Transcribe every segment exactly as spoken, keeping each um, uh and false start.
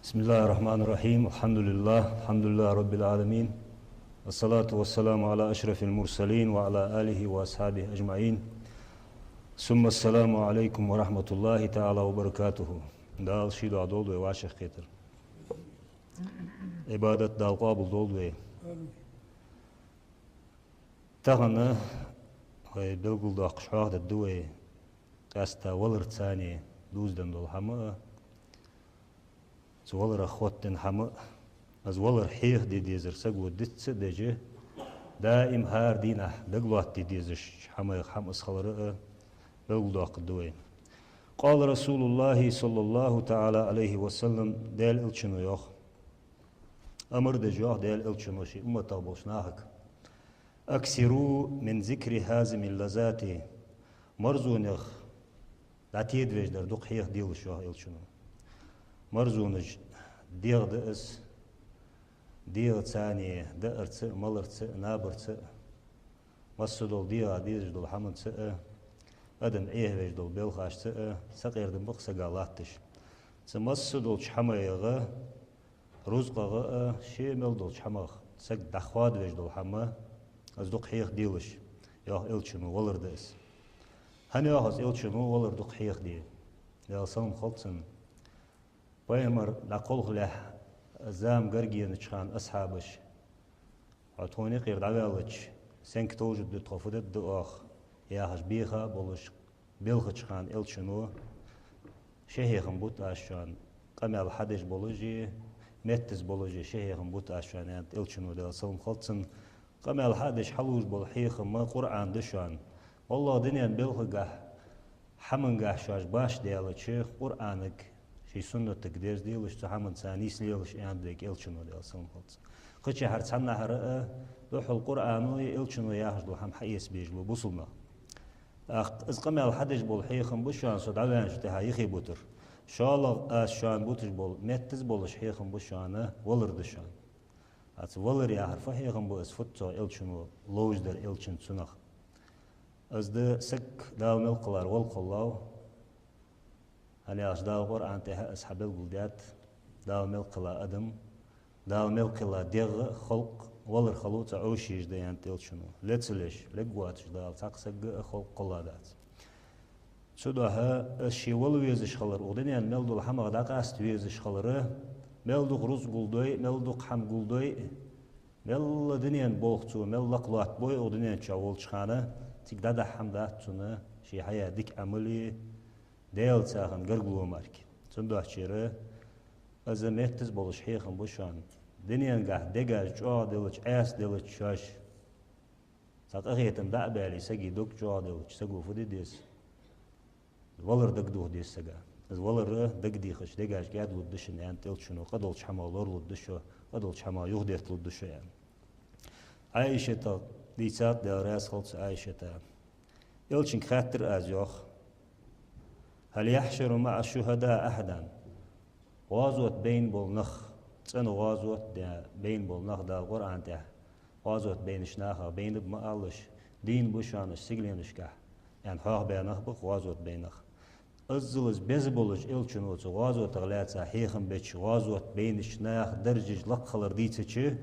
بسم الله الرحمن الرحيم. الحمد لله. الحمد لله رب العالمين. والصلاة والسلام على أشرف المرسلين وعلى آله وأصحابه أجمعين. ثم السلام عليكم ورحمة الله تعالى وبركاته. Дала ший духьа долда вай вӀашагӀкхетар. Ӏибадат Дала къоабал долда вай. Тахан вай белгалдоаккхаш хьоахадергда вай къаьстта валарца цхьана дувзаденна дола хӀама а, цу валарах хоттаденна хӀама а, из валар хьехаде дезар саго диц а деш, даим хӀара дийнахьа дагалоаттаде дезаш хӀамаех хӀама из хилар а белгалдоаккхаргда вай. قال رسول الله صلى الله تعالى عليه وسلم, Даьла Элчано йоах, амар деш йоах Даьла Элчано ший умматах болча нахага: أكثروا من ذكر هاذم اللذات. Марзонех дӀатедавеш дар дукха хьехаделаш, йоах Элчано. Марзонаш дегӀ да из, дегӀаца цхьана даарца а, маларца а, набарца а, массадола дегӀа дезаш дола хӀаманца а, адам Ӏехавеш дола белхашца а сакъердам ба-кх сага латташ. Цу массадолча хӀамаех, рузкъах а, ше мел долча хӀамах саг дӀахоадавеш дола хӀама, из дукха хьехаделаш, йоах Элчано, валар да из. ХӀана йоах из Элчано валар дукха хьехаде? Даьла салам хилда цунна. Пайхамар дӀакхалхалехь зама гарга енача хана асхьабаша: «Хьо тхона юкъера дӀаваьлча, сенга товжаргда тхо, фу дергда оаха?» — яхаш, беха а болаш, белхача хана Элчано: «Ши хьехам бут аз шоана, къамаьл хьадеш болаш а, меттаца болаш а ши хьехам бут аз шоана», — аьннад Элчано, Даьла салам хилда цунна. Къамаьл хьадеш хьалуш бола хьехам КъурӀан да шоана. ВаллахӀи, дунен белхагахь, хӀамангахь шоаш башха даьлча, КъурӀанага, ший суннатага дерзаделаш, цу хӀаманца нийслелаш, аьннад вайга Элчано, Даьла салам хилда цунна. Кхычахьара цхьаннахьара а духхьал КъурӀано а Элчано яхаш дола хӀама хьаэца безаш ба бусалба нах. ТӀаккха из къамаьл хьадеш бола хьехам ба шоана со дӀаваьнначул тӀехьагӀа юхебутар. ШоллагӀа аз шоана буташ бола, меттаца болаш хьехам ба шоана, валар да шоана. ХӀаьта валар яхар фу хьехам ба из, фуд цох Элчано ловш дар, Элчано цунах? Из да саг Дала мел кхеллар вала кхеллав, хӀана аьлча Дала КъурӀан тӀа из хьабелгалдаьд, Дала мел кхелла адам, Дала мел кхелла дегӀ а, халкъ а валар хало цкъа Ӏовшаш да, аьннад Элчано. Ле ца леш, лергвоацаш Дала цхьаккха саг а, халкъ а кхелла дац. Цудухьа из ше вала везаш хилар, укх дунен мел дола хӀамах дӀакъаста везаш хилар, мел дукха рузкъа гулдой а, мел дукха хӀама гулдой а, мел дунен болх цо мел лакха лоаттабой а укх дунен чу волча хана, цига дӀадахьа хӀама дац цунна ше хьаяь дика Ӏамал а, Даьлаца хинна гаргало мара. Цудухьа из меттаца болаш хьехам ба шоана. Дуненгахь дегаш чӀоагӀделча, Ӏеса делча шоаш, цхьа къахетам дӀа а баьле, сага дог чӀоагӀделча, саго фу де деза? Валар дагадоха деза сага. Из валар дагадехача, дегаш кӀаьдлургда шун, аьннад Элчано, къа долча хӀамах лоралургда шо, къа долча хӀамах юхадетталургда шо, аьнна. Ӏайшатах дийцад, Даьла раьза хилва цунна, Ӏайшата. Элчанга хаьттар аз, йоах: «هل يحشر مع الشهداء أحدا؟» ГӀазот байна бола нах, цӀена гӀазот де-, байна бола нах, Дала КъурӀан тӀа гӀазот байнача нахах байна ба ма алалаш, дийна ба шоана уж сигаленашкахь, аьнна, хьоахабаь нах ба-кх гӀазот байна нах. Иззал из беза болаш Элчано цу гӀазотах лаьца хьехам беча гӀазот байнача наха даржаш лакха хилар дийцача,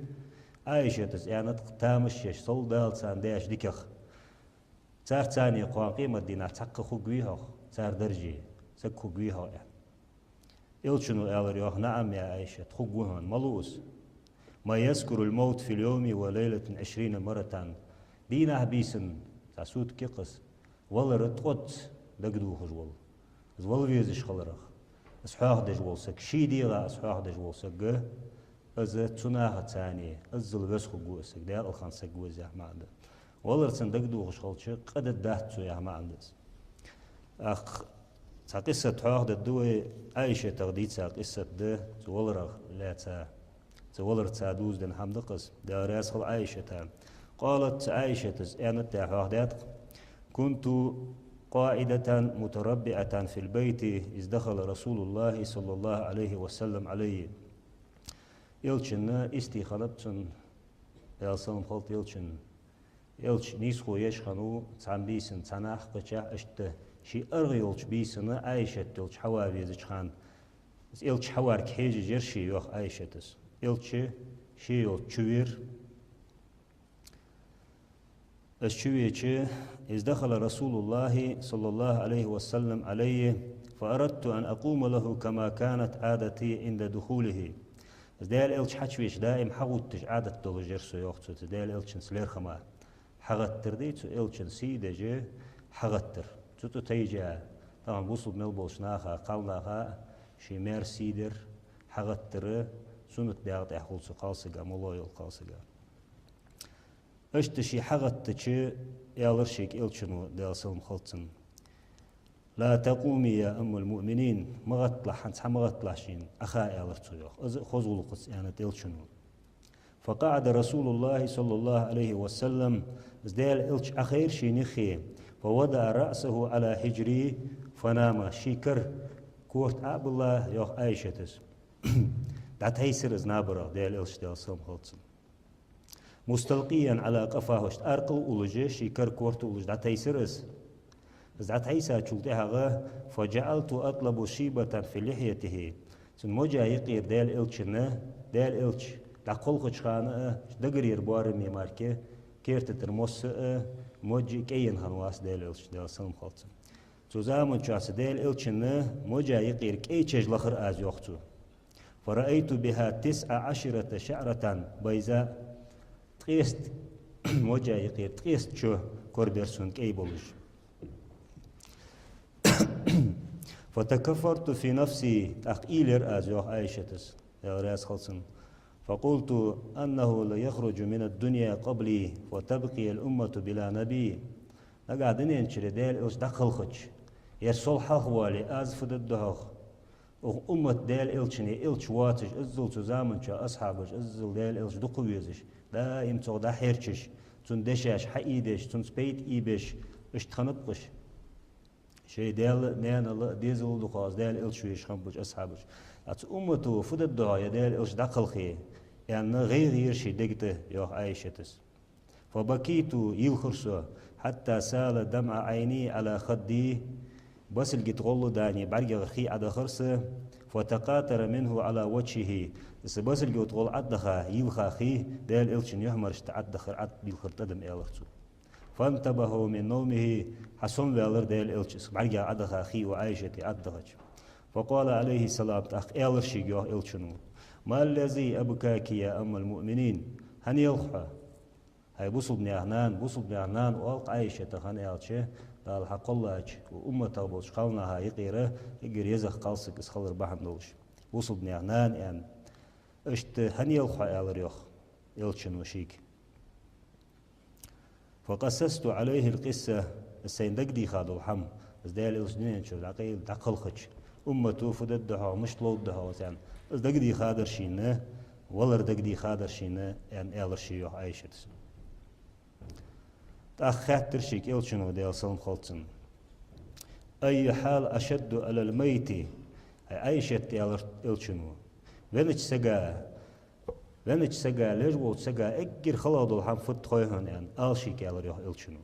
Ӏайшатас аьннад-кх, тамаш еш, сел Дала царна даьча диках: «Царца цхьана кхоана къематдийнахьа цхьаккха хургвий-хьогӀ, цар даржий саг хургвий-хьогӀ?» — аьнна. Элчано аьлар, йоах: «نعم يا عائشة, хургва хьона, малув из?» «من يذكر الموت في اليوم والليلة عشرين مرة». Дийнахьа-бийсанна, цхьа сутка я-кх из, валар ткъоца дагадохаш вола, из вала везаш хиларах из хьоахадеш вола саг, ший дегӀа из хьоахадеш вола саг, из цу нахаца цхьана иззал веза хургва из саг, даькъала хинна саг ва из яха маӀан да. Валар цунна дагадохаш хилча, къа дергдац цо яха маӀан да из. ТӀаккха цхьа къиссат хьоахадергда вай, Ӏайшатах дийца къиссат да, цу валарах лаьца, цу валарца дувзаденна хӀама да-кх из, Даьла раьза хилва Ӏайшата. قالت, цу Ӏайшатас аьннад, тӀехьа хьоахадаьд-кх: «كنت قاعدة متربعة في البيت إذ دخل رسول الله صلى الله عليه وسلم علي». Элчанна истий хиннаб цунна, Даьла салам хилда Элчанна. Элча нийсхо еш хиннав цхьан бийсан, цхьан наха кхаьча, иштта ший аргӀа йолча бийсанна Ӏайшат йолча хьава везача хана, Из Элча хьаварга хьежаш яр ше, йоах Ӏайшатас. Элча ше йолча чувера. Из чувеча, إذ دخل رسول الله صلى الله عليه وسلم علي فأردت أن أقوم له كما كانت عادتي عند دخوله. Из Даьла Элча хьачувеча даим хьагӀотташ Ӏадат долаш яр со, йоах цо, цу Даьла Элчанца лерхӀама. ХьагӀаттар дий, цу Элчан сий деш хьагӀаттар. Цу тӀа тайжа, тахан бусалба мел болча наха, кхалнаха ший маьра сий дар, хьагӀаттар суннат дегӀа тӀехь хул цу кхалсага, молла йола кхалсага. Иштта ше хьагӀаттача, аьлар шийга Элчано, Даьла салам хилда цунна: لا تقومي يا أم المؤمنين, ма гӀатталахь, хӀанз хьа ма гӀатталахь шийна, Ӏаха, аьлар цо, йоах. Из а хоза гӀулакхаца аьннад Элчано. فقعد رسول الله صلى الله عليه وسلم, из Даьла Элча Ӏахайра шийна юххе, فوضع رأسه على حجري فنام, ший кара корта Ӏо а биллав, йоах Ӏайшатас. ДӀатӀайсар из набарах Даьла Элча, Даьла салам хилда цунна. مستلقيا على قفاه, иштта аркъал а уллаш, ший кара корта а уллаш дӀатӀайсар из. Из дӀатӀайсачул тӀехьагӀа, فجعلت أطلب شيبة في لحيته. Цун моджа юкъера Даьла Элчанна, Даьла Элча дӀакхалхача хана а, дагарера боараме мара-кх, керта тӀара мосса а моджа а кӀайенна хиннавац Даьла Элча, Даьла салам хилда цунна. Цу заман чухь цу Даьла Элчанна моджа юкъера кӀай чеш лахар аз, йоах цо. فرأيت بها تسع عشرة شعرة بيضاء. Ткъеста, моджа юкъера ткъеста чо корабир сона кӀай болаш. فتكفرت في نفسي, тӀаккха уйла яр аз, йоах Ӏайшатас, Даьла раьза хилда цунна. فقلت: إنه ليخرج من الدنيا قبلي فتبقى الأمة بلا نبي. Нагахь дунен чура Даьла Элча дӀакхалхача, ер сол хьалхавале, аз фу дергда-хьогӀ? Укх уммата Даьла Элчане элча воацаш, иззал цу заман чу асхьабаш, иззал Даьла Элча дукха везаш, даим цох дӀахьерчаш, цун дешаш хьаийдеш, цунца пайда ийбеш, иштта хиннаб-кх уж. Шоай даьла а, наьнал а, дезал а дукха из Даьла Элча везаш хиннаб уж асхьабаш. Цу уммато фу дергда-хьогӀ, ер Даьла Элча дӀакхалхе, аьнна, гӀайгӀа яр ший дега тӀа, йоах Ӏайшатас. فبكيت, йийлхар со, حتى سال دمع عيني على خدي, басилга тӀа гӀолла дани бӀаргагара хий Ӏодахар са, فتقاطر منه على وجهه, са басилга тӀа гӀолла Ӏодахар, йийлхар хий, Даьла Элчан юхьмаршта Ӏодахар, Ӏодийлхар тӀадам, аьлар цо. فانتبه من نومه, хьасомаваьлар Даьла Элча, са бӀаргагара Ӏодахар хий укх Ӏайшата Ӏодахача. فقال عليه السلام, тӀаккха аьлар шийга, йоах Элчано: ما الذي أبكاك يا أم المؤمنين؟ ХӀана елх хьо? ХӀай бусалба наьха нана, бусалба наьха нана оал-кх Ӏайшата, хӀана аьлча, Дала хьакхоллача укх умматах болча кхалнаха юкъера эггара езагӀа кхалсаг из хилар бахьан долаш. Бусалба наьха нана аьнна. Иштта хӀана елх хьо, аьлар, йоах, Элчано шийга. فقصصت عليه القصة, из сайна дагадийхад дола хӀама, из Даьла Элча дунен чура дӀакъайла дӀакхалхача, уммато фу дергда-хьогӀ, мишта ловргда-хьогӀ из аьнна. Из дагадийхад шийна, валар дагадийхад шийна, аьнна, аьлар ше, йоах Ӏайшатас. ТӀаккха хаьттар шийга Элчано, Даьла салам хилда цунна: أي الحال أشد على الميت؟ ХӀай Ӏайшат, аьлар Элчано, венача сага, венача сага, леш волча сага эггара халагӀа дола хӀама фуд хой хьона, аьнна, ала шийга, аьлар, йоах Элчано.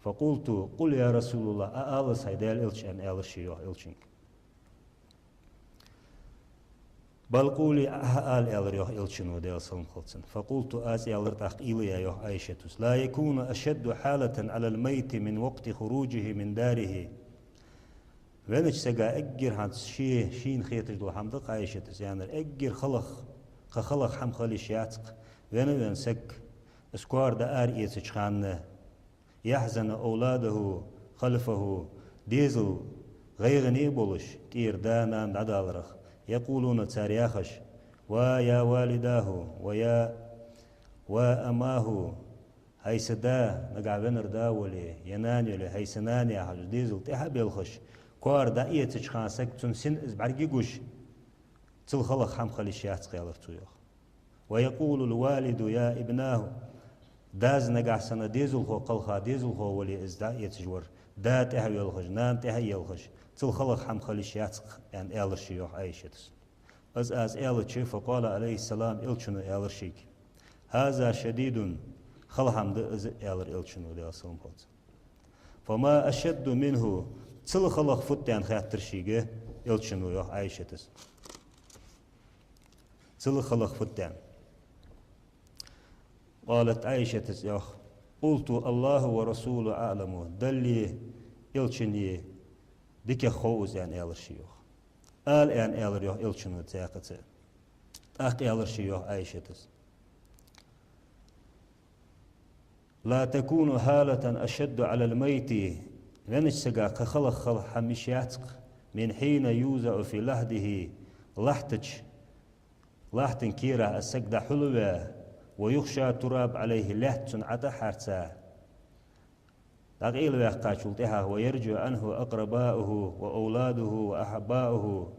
فقلت: قل يا رسول الله, Ӏа ала из, хӀай Даьла Элча, аьнна, аьлар ше, йоах, Элчанга. بل قولي, Ӏа ала, аьлар, йоах, Элчано, Даьла салам хилда цунна. فقلت, аз аьлар тӀаккха уйла яь, йоах Ӏайшатас: لا يكون أشد حالة على الميت من وقت خروجه من داره. Венача сага эггара хӀанз ше, шийна хеташ дола хӀама да-кх, Ӏайшатас аьннар, эггара халагӀа, кхы халагӀа хӀама хила йиш яц-кх, вена а венна саг, из коара дӀаараэцача хана, يحزن أولاده خلفه, дезал гӀайгӀане а болаш, тӀера да-нана дӀадаларах, يقولون, цар яхаш: وا يا والداه, ва я, ва أماه, хӀай са да, нагахь венар да вале, е нана йоле, хӀай са нана, яхаш, дезал тӀехьа а белхаш, коара дӀаэцача хана саг цун сина из бӀарга гуш, цул халагӀа хӀама хила йиш яц-кх, аьлар цо, йоах. ويقول الوالد يا ابناه, дас нагахь санна дезалхо кхалха, дезалхо вале, из дӀаэцаш вар, да тӀехьа велхаш, нана тӀехьа елхаш, цул халагӀа хӀама хила йиш яц-кх, аьнна, аьлар ше, йоах Ӏайшатас. Из аз аьлча, فقال عليه السلام, Элчано аьлар шийга: هذا شديد, хала хӀама да из, аьлар Элчано, Даьла салам хилда цунна. فما أشد منه, цул халагӀа фуд, аьнна, хаьттар шийга Элчано йоах Ӏайшатас. Цул халахь фуд аьнна. قالت Ӏайшатас йоах: قلت الله ورسوله أعلم, Даллеи Элчаннеи дикагӀа хов из аьнна, аьлар ше йоах. Ала аьнна, аьлар йоах Элчано цхьаькхаза. ТӀаккха аьлар ше йоах Ӏайшатас: لا تكون حالة أشد على الميت, веннача сага кхы халахь хала хӀама йиш яц-кх, من حين يوضع في لحده, лахьта чу, лахьта кийрахь из саг дӀахьулваь, ويخشى التراب عليه, лаьтта цунна ӀотӀахьарца, дӀакъайлаваьккхачул тӀехьагӀа, ويرجع عنه أقرباؤه وأولاده وأحباؤه.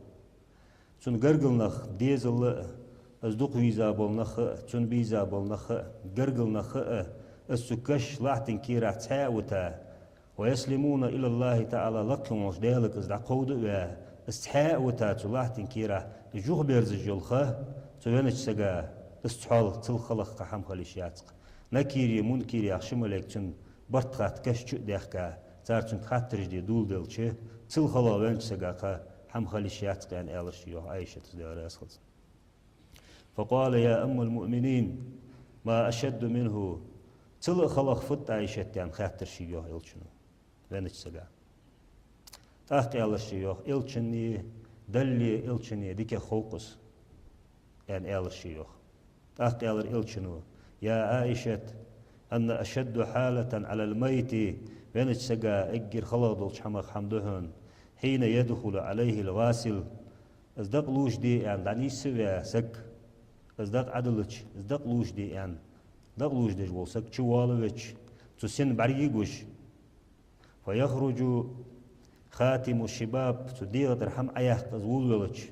Цун гаргара нах, дезал а, из дукха вийза бола нах а, цун бийза бола нах а, гаргара нах а, из цу каша лахьта кийрахь цхьаь а вита, ويسلمون إلى الله تعالى, лакхе волча Даьлага из дӀакховда а ваь, из цхьаь а вита цу лахьта кийрахь, из юхаберзаш йола ха цу веннача сага, из цхьоал, цул халахь кхы хӀама хила йиш яц-кх. Накире, Мункире яха ши малейк цунна барт хатта каша чу а даьхка, цар цунга хаттараш де доладелча, цул халахь веннача сага кхы хӀама хила йиш яц-кх аьнна, аьлар ше йоах Ӏайшатас, Даьла раьза хилва цунна. فقال: يا أم المؤمنين، ما أشد منه. Цул а халахь фуд, Ӏайшат, аьнна, хаьттар шийга йоах Элчано веннача сага. ТӀаккха аьлар ше йоах: Элчаннеи, Даллеи Элчаннеи дикагӀа хов-кх из, аьнна, аьлар ше йоах. ТӀаккха аьлар Элчано: يا عائشة، إن أشد حالة على الميت, веннача сага эггара халахь долча хӀамах хӀама да хьона, حين يدخل عليه الغاسل, из дакъа лувчаде аьнна дӀанийсса а ваь саг, из дакъа Ӏодиллача, из дакъа лувчаде аьнна, дакъа лувчадеш вола саг чувоалавича, цу сина бӀарга гуш, فيخرج خاتم الشباب, цу дегӀа тӀара хӀама Ӏояккха из волавелча,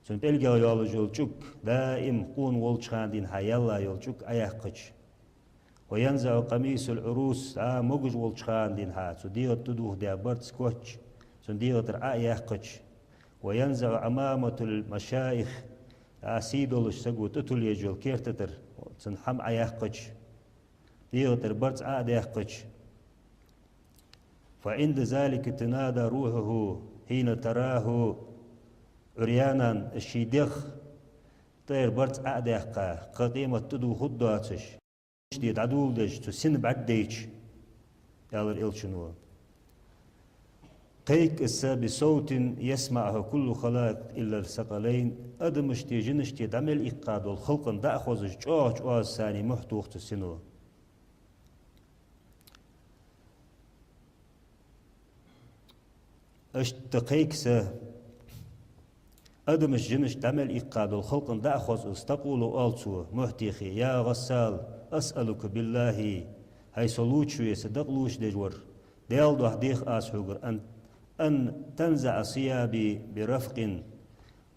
цун пӀелгах йолаш йола чӀуг, даим къона волча хана денз хьаяьлла йола чӀуг Ӏояьккхача, وينزع قميص العروس, а, могаш волча хана денз хьа цу дегӀа тӀа тӀадувхадаь барзкъа коч цун дегӀа тӀара Ӏо а яьккхача, وينزع عمامة المشايخ, а, сий долаш саго тӀатулла езаш йола керта тӀара цун хӀама Ӏояьккхача, дегӀа тӀара барзкъа Ӏо а даьккхача, فعند ذلك تنادى روحه حين تراه عريانا, ший дегӀ тӀера барзкъа Ӏо а даьккха, кхы къемат тӀадувхаргдоацаш, де дӀадоладеш, цу сина бӀаргадайча, аьлар Элчано, кхайк из са بصوت يسمعه كل الخلائق إلا الثقلين, адамашта, жинашта дӀа мел иккха дола халкъа дӀахозаш чӀоагӀача оазаца мухь тох цу сино. Иштта кхайк са адамашта, жинашта дӀа мел иккха дола халкъа дӀахоз из, تقول, оал цо, мухь техе: يا غسال، أسألك بالله, хӀай со лувчаве, са дакъа лувчадеш вар, Даьла духьа дех аз хьогара, أن، أن تنزع ثيابي برفق,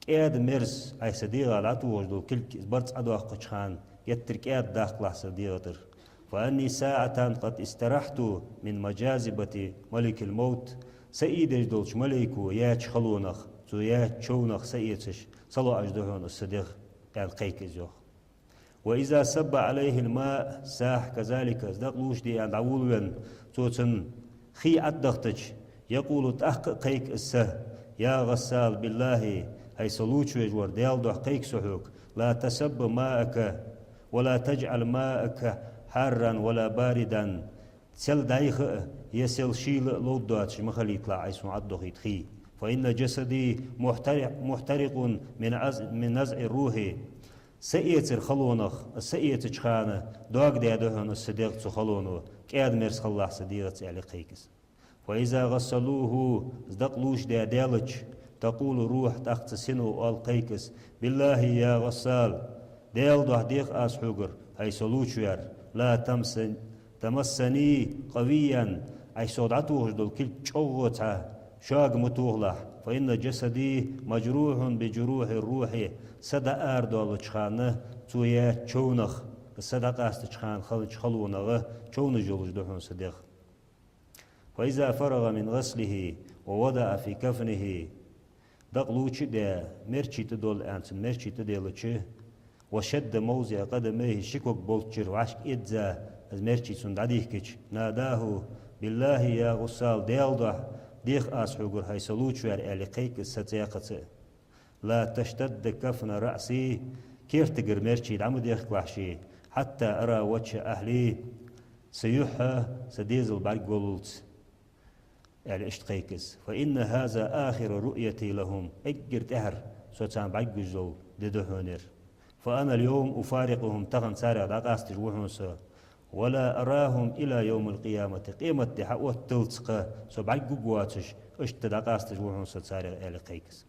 кӀаьда-мерза, хӀай са дегӀа дӀатохаш дола кулг, из барзкъа Ӏодоаккхача хана геттара кӀаьда даккхалахь са дегӀа тӀара. فإني ساعة قد استرحت من مجاذبة ملك الموت, са ийдеш долча малейко яьча халонах, цо яьча човнах са эцаш, салоӀаш да хьона из са дегӀ, аьнна, кхайк из йоах. وإذا صب عليه الماء ساح كذلك, из дакъа лувчаде аьнна дӀаволавенна, цо цунна хий Ӏодахийтача, يقول, тӀаккха а кхайк из са: يا غسال، بالله, хӀай со лувчавеш вар, Даьла духьа кхайк со хьога, لا تصب ماءك، ولا تجعل ماءك حارا ولا باردا, сел дӀайха а, е сел шийла а ловргдоацаш ма хилийталахь Ӏа сона Ӏодахийта хий. فإن جسدي محترق، محترق من عز، من نزع الروح. Са эцара халонах, са эцача хана доагадаь да хьона са дегӀ цу халоно, кӀаьда-мерза хилалахь са дегӀаца, аьле кхайк из. فإذا غسلوه, из дакъа лувчадаь даьлча, تقول الروح, тӀаккха цу сино оал кхайк из: بالله يا غسال, Даьла духьа дех аз хьогара, хӀай со лувчавер, لا تمس، تمسني قويا, хӀай со дӀатохаш дола кулг чӀоагӀа цхьа шога ма тохалахь, فإن جسدي مجروح بجروح الروح, са дӀаарадоалача хана цо яьча човнах, са дӀакъастача хана хиннача халонагӀа човнаш йолаш да хьона са дегӀ. فإذا فرغ من غسله ووضع في كفنه, дакъа лувча а даь, мерчий тӀадолла аьнна, цун мерчий тӀаделча, وشد موضع قدميه, ши ког болччара вӀашка эзза, из мерчий цунна дӀадихкача, ناداه: بالله يا غسال, Даьла духьа, дех аз хьогара, хӀай са лувчавар, аьле кхайк из са цӀаькхаза. لا تشتد كفن رأسي, кертагара мерчи дӀа ма дехкалахь ше, حتى أرى وجه أهلي, са юхь а, са дезал бӀаргагуллалца, аьле иштта кхайк из. فإن هذا آخر رؤيتي لهم, эггара тӀехьара со царна бӀаргагуш дола ди да хьона ер. فأنا اليوم أفارقهم, тахан царех дӀакъасташ ва хьона со. ولا أراهم إلى يوم القيامة, къематди хьаотталца кхы со бӀаргагургвоацаш, иштта дӀакъасташ ва хьона со царех, аьле кхайк из.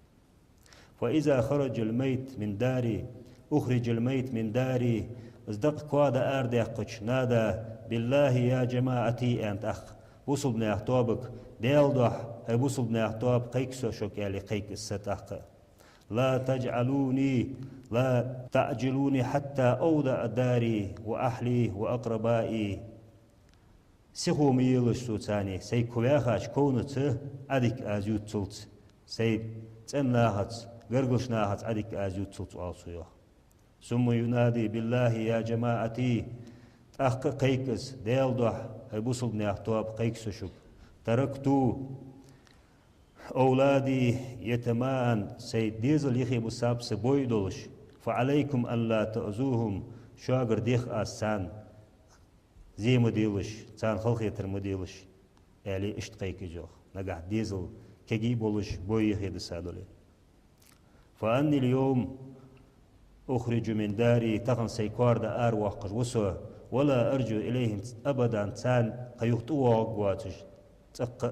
فإذا خرج الميت من داري، أخرج الميت من داري, из дакъа коа дӀа арадаьккхача, نادى: بالله يا جماعتي, аьнна тӀаккха, бусалба наьха тоабага: Даьла духьа, хӀай бусалба наьха тоаба, кхайк со шуга, аьле кхайк из са тӀаккха. لا تعجلوني، لا تعجلوني حتى أودع داري وأهلي وأقربائي. Сихо ма елаш соца, сай кхы ваьхача ковнаца Ӏадика аз ювццалца, сай цӀен нахаца, гаргарча нахаца Ӏадика аз ювццалца, оал цо, йоах. ثم ينادي: بالله يا جماعتي. ТӀаккха кхайк из: Даьла духьа, хӀай бусалба наьха тоаба, кхайк со шуга. تركت أولادي يتامى, сай дезал юхебисаб са бой долаш. فعليكم ألا تؤذوهم, шугара дех аз царна зе ма делаш, царна халахетар ма делаш, аьле иштта кхайк из, йоах. Нагахь дезал кегий болаш, бой юхедиса дале. فأني اليوم أخرج من داري, тахан сай коа дӀа аравоаккхаш ва со, ولا أرجع إليهم أبدا, царна кхы юха тӀавоагӀаргвоацаш цӀаккха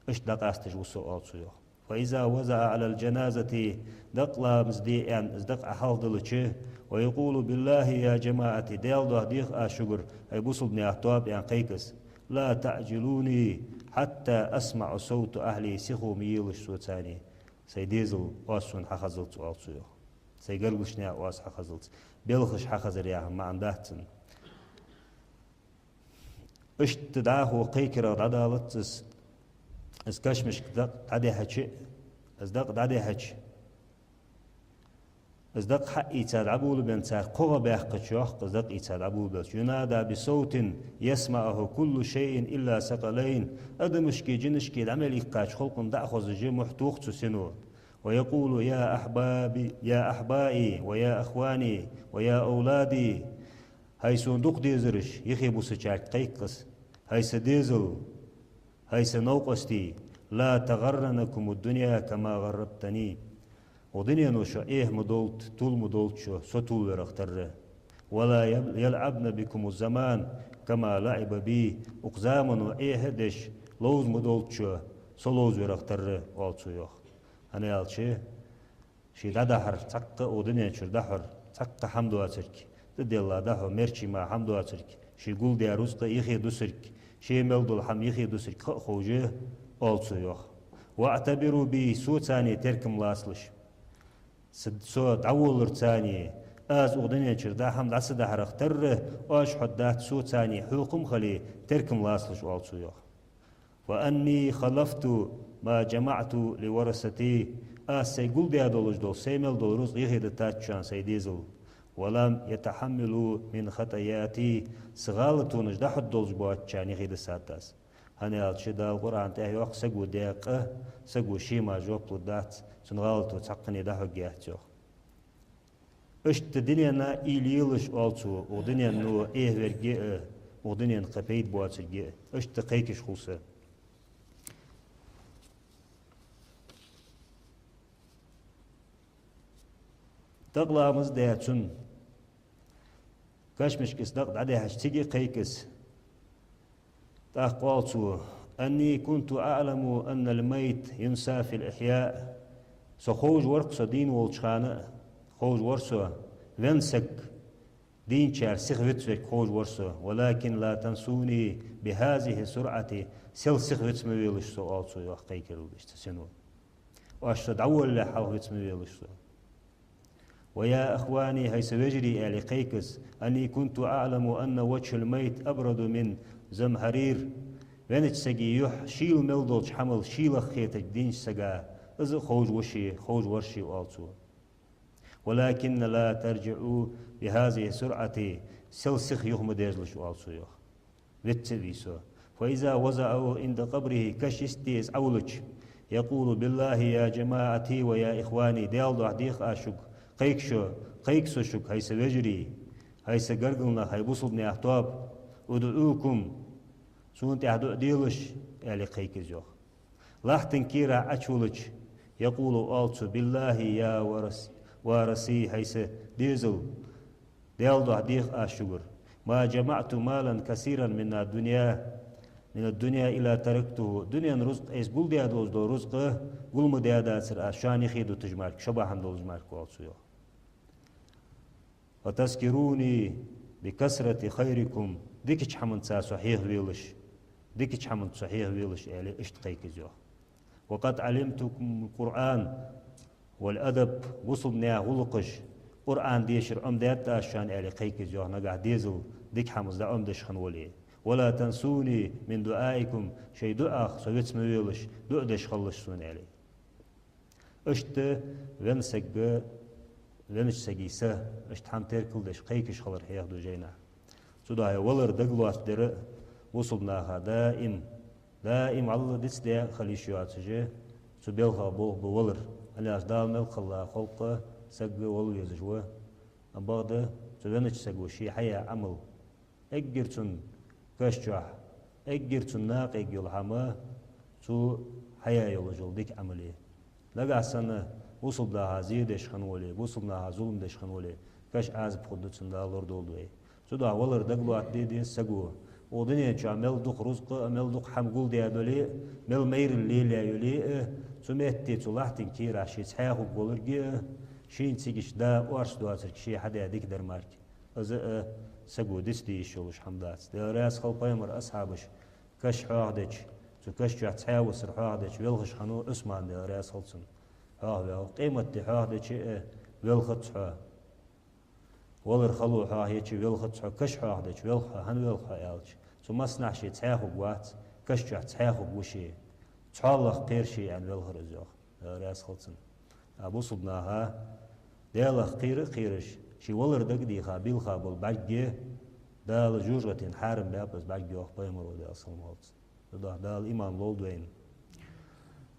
а, иштта дӀакъасташ ва со, оал цо, йоах. فإذا وضع على الجنازة, дакъа ламаз де аьнна, из дакъа Ӏохьалхадалча, ويقول: بالله يا جماعتي, Даьла духьа дех аз шугара, хӀай бусалба наьха тоаба, аьнна кхайк из. لا تعجلوني حتى أسمع صوت أهلي, сихо ма елаш соца, сай дезал оаз сона хьахазалца, оал цо, йоах. Сай гаргарча наьха оаз хьахазалца. Белхаш хьахазар яха маӀан дац цун. Иштта дӀахо кхайкарах дӀадалац из, из кашамашка дакъа дӀадихьача, из дакъа дӀадихьача, из дакъа хьаийца дӀаболабенна цар кхоа гӀа баьккхача, йоах, из дакъа ийца дӀаболабелча, ينادى بصوت يسمعه كل شيء إلا الثقلين, адамашкеи жинашкеи дӀа мел иккхача халкъа дӀахозаш мухь тох цу сино. ويقول: يا أحبابي، يا أحبائي، ويا إخواني، ويا أولادي. ХӀай сона дукха дезараш, юхебисачарга кхайк из: хӀай са дезал, хӀай са новкъостий, لا تغرنكم الدنيا كما غرتني. Укх дунено шо Ӏеха ма долда, тувла ма долда шо, со тувлаварах тарра. ولا يلعبن بكم الزمان كما لعب بي. Укх замано Ӏеха а деш, ловза ма долда шо, со ловзаварах тарра, оал цо, йоах. ХӀана аьлча, ше дӀадахьар цхьаккха, укх дунен чура дӀахьар цхьаккха хӀама доацилга, тӀадилла дӀахьо мерчи мара хӀама доацилга, ше гулдаь рузкъа юхедусилга, ше мел дола хӀама юхедусилга ха а ховш, оал цо, йоах. واعتبروا بي, соца теркам лацалаш. Со, со дӀаволларца, аз укх дунен чура дӀа хӀама дӀа ца дахьарах тарра, оаш хьодадац, соца хьокхам хиле, теркам лацалаш, оал цо, йоах. فإني خلفت ما جمعت لورثتي. Аз сай гулдаь долаш дола, сай мел дола рузкъа юхедитад шоана сай дезала. ولم يتحملوا من خطاياي. Са гӀалатонаш дӀахьоргдолаш боацачарна юхедисад аз. ХӀана аьлча Дала Къуръан тӀа йоах: саго даь къа саго ше мара жоп лургдац, цун гӀалато цхьаккха а дӀахьоргьяц, йоах. Иштта дунен уйла елаш, оал цо, укх дунено Ӏехавергья а, укх дунен кхы пайда боацилга а. Иштта кхайкаш хул са. Дакъа ламаз даь цун, кашамашка из дакъа дӀадихьача цига кхайк из. ТӀаккха оал цо: أني كنت أعلم أن الميت ينسى في الإحياء. Со ховш вар-кх, со дийна волча хана а ховш вар со, венна саг дийначар сиха вицвергья ховш вар со. ولكن لا تنسوني بهذه السرعة. Сел сиха виц ма велаш со, оал цо, йоах, кхайкарал деш цу сино. Оаш со дӀаволлалехь хьалха виц ма велаш со. ويا إخواني, хӀай са вежарий, аьле кхайк из, أني كنت أعلم أن وجه الميت أبرد من زمهرير. Веннача сага юхь шийла мел долча хӀамал шийла хетарг дийнача сага, из а ховш ва ше, ховш вар ше, оал цо. ولكن لا ترجعوا بهذه السرعة. Сел сиха юха ма дерзалаш, оал цо, йоах. Виц а вий со. فإذا وضعوه عند قبره, каш йисте из Ӏовиллача, يقول: بالله يا جماعتي ويا إخواني, Даьла духьа дех аз шуга, кхайка шо, кхайка со шуга, хӀай са вежарий, хӀай са гаргара нах, хӀай бусалба наьха тоаба, أدعوكم, сона тӀехьа дуӀа делаш, аьле кхайка из, йоах. Лахьтан кийрахь Ӏочувиллача, يقول, оал цо: بالله يا ورث-, وارثي, хӀай са дезал, Даьла духьа дех аз шугара: ما جمعت مالا كثيرا من الدنيا, من الدنيا إلا تركته, дунен рузкъ, айса гулдаь долаш дола рузкъ гул ма даьдацар аз шоана юхе дуташ мара, шо бахьан долаш мара, оал цо, йоах. فتذكروني بكثرة خيركم, дикача хӀаманца со хьехавелаш, дикача хӀаманца со хьехавелаш, аьле, иштта кхайка из, йоах. وقد علمتكم القرآن والأدب, бусалба наьха гӀулакхаш, Къуръан дешар Ӏомадаьд аз шоана, аьле кхайка из, йоах, нагахь дезал дика хӀаманца дӀаӀомадеш хинна вале. ولا تنسوني من دعائكم, шоай дуӀах со виц ма велаш, дуӀа деш хилалаш сона, аьле. Иштта веннача сага, веннача сага са, иштта хӀама теркалдеш, кхайкаш хилар хьехаду жайнашка. Цудухьа валар дагалоацдер а бусалба наха даим, даим вӀалла дицдаь хила йиш йоацаш, цу балхах болх ба валар. ХӀана аьлча Дала мел кхелла халкъ, саг вала везаш ва. Ам бакъда цу веннача саго ше хьаяь Ӏамал, эггара цун каш чу, эггара цун накъаяргйола хӀама цо хьаяь йолаш йола дика Ӏамал я. Нагахь санна бусалба наха зе деш хинна вале, бусалба наха зулам деш хинна вале, каш Ӏазап хургда цунна, Дала лорадолда вай. Цудухьа валар дагалоацде деза саго. Укх дунен чу мел дукха рузкъа а, мел дукха хӀама гулдаь дале а, мел майралла лелаяь йоле а, цу метте, цу лахьтан кийрахь ше цхьаь хургволга а, шийна цига да орц доацарг ше хьадаь дика дар мара, из а саго дицде йиш йолаш хӀама дац. Даьла раьза хилва пайхамара асхьабаша каш хьоахадича, цу каш чу цхьаь висар хьоахадича, велхаш хиннав Ӏусман, Даьла раьза хилва цунна. Хьоахаваьв. Къематди хьоахадича а велхац хьо. Валар хало хьоахаеча велхац хьо, каш хьоахадича велх хьо, хӀана велх хьо аьлча, цу массанахьа ше цхьаь хургвац, каш чу цхьаь хургва ше. ЦхьоалагӀа кхер ше аьнна велхар из, йоах. Даьла раьза хилва цунна. А бусалба наха Даьлах кхера а кхераш, ший валар дагадеха, белха бола бӀарг Дала жожагӀатен хьарам баьб из бӀарг, йоах пайхамаро, Даьла салам хилда цунна. Цудухьа Дала иман лолда вайна.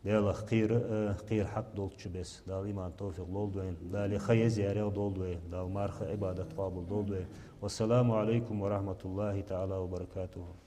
Даьлах кхера а, кхера хьакъ долча беса Дала иман, товфикъ лолда вайна. Дала ха еза ярех долда вай. Дала марха Ӏибадат къоабал долда вай. والسلام عليكم ورحمة الله تعالى وبركاته.